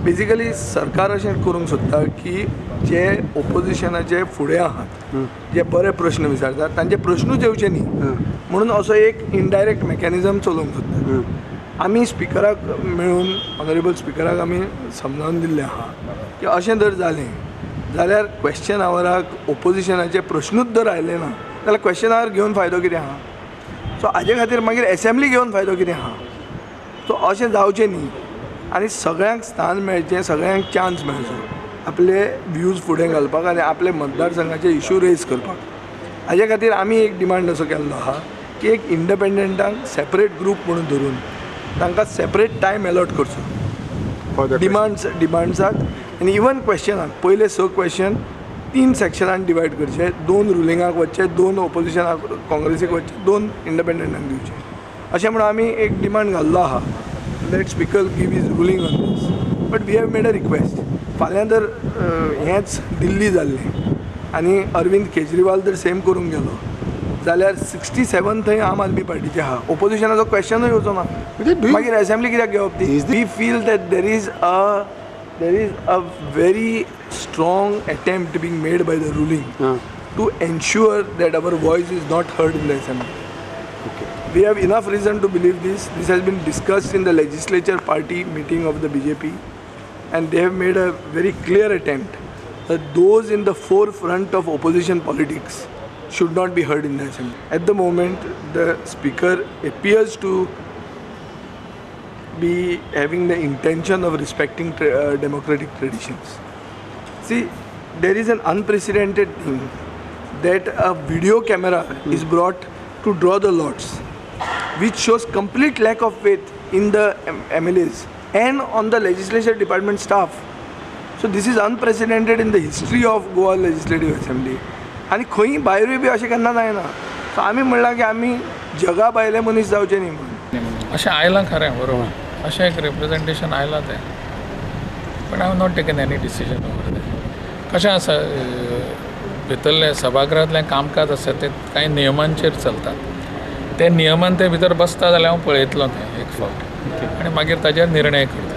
Basically सरकार अशें करूंक सोदता की जे ओपोजिशनाचे फुडें आहात, जे बरे प्रश्न विचारतात, तांचे प्रश्नूच येवचे न्ही म्हणून असो एक इनडायरेक्ट मेकॅनिजम चलोवंक सोदता. आमी स्पिकराक मेळून, ऑनरेबल स्पिकराक आमी समजावन दिल्लें आहा की अशें जर जालें जाल्यार क्वेश्चन आवराक ओपोजिशनाचे प्रश्नूच जर आयले ना जाल्यार क्वेश्चन आवर घेवन फायदो कितें आहा? सो हाजे खातीर मागीर एसेंब्ली घेवन फायदो कितें आहा? सो अशें जावचें न्ही आनी सगळ्यांक स्थान मेळचें, सगळ्यांक चान्स मेळचो आपले व्यूज फुडें घालपाक आनी आपले मतदारसंघाचे इशू रेज करपाक. हाजे खातीर आमी एक डिमांड असो केल्लो आहा की एक इंडिपेंडंटांक सेपरेट ग्रूप म्हणून धरून तांकां सेपरेट टायम एलॉट करचो डिमांड्स डिमांड्साक आनी इवन क्वेश्चनाक. पयले स क्वेश्चन तीन सेक्शनान डिवायड करचे, दोन रुलिंगाक वचचे, दोन ओपोजिशनाक काँग्रेसीक वचचे, दोन इंडिपेंडंटांक दिवचे, अशें म्हणून आमी एक डिमांड घाल्लो आहा. Let speaker give his ruling on this, but we have made a request. फाल्यां जर हेंच दिल्ली जाल्लें आनी अरविंद केजरीवाल जर सेम करूंक गेलो जाल्यार 67 थंय आम आदमी पार्टीचे आहा, ओपोजिशनाचो क्वेश्चनूय येवचो ना. मागीर एसेंब्ली कित्याक घेवप ती? We feel that there is a very strong attempt being made by the ruling to ensure that our voice is not heard in the assembly. We have enough reason to believe this. This has been discussed in the legislature party meeting of the BJP, and they have made a very clear attempt that those in the forefront of opposition politics should not be heard in the assembly. At the moment, the speaker appears to be having the intention of respecting democratic traditions. See, there is an unprecedented thing that a video camera is brought to draw the lots, which shows complete lack of faith in the MLAs and on the legislature department staff. So this is unprecedented in the history of Goa Legislative Assembly. आनी खंय भायरूय बी अशें केन्ना जायना. So आमी म्हणलां की आमी जगा भायले मनीस जावचे न्ही म्हणून. अशें आयलां खरें, बरोबर, अशें एक रिप्रेझेंटेशन आयलां तें, पण I have not taken any decision over तें. कशें आसा, भितरलें सभागृहांतलें कामकाज आसा तें कांय नियमांचेर चलतात. ते नियमान ते भितर बसता जाल्यार हांव पळयतलो तें एक फावट आनी मागीर ताजेर निर्णय करतलो.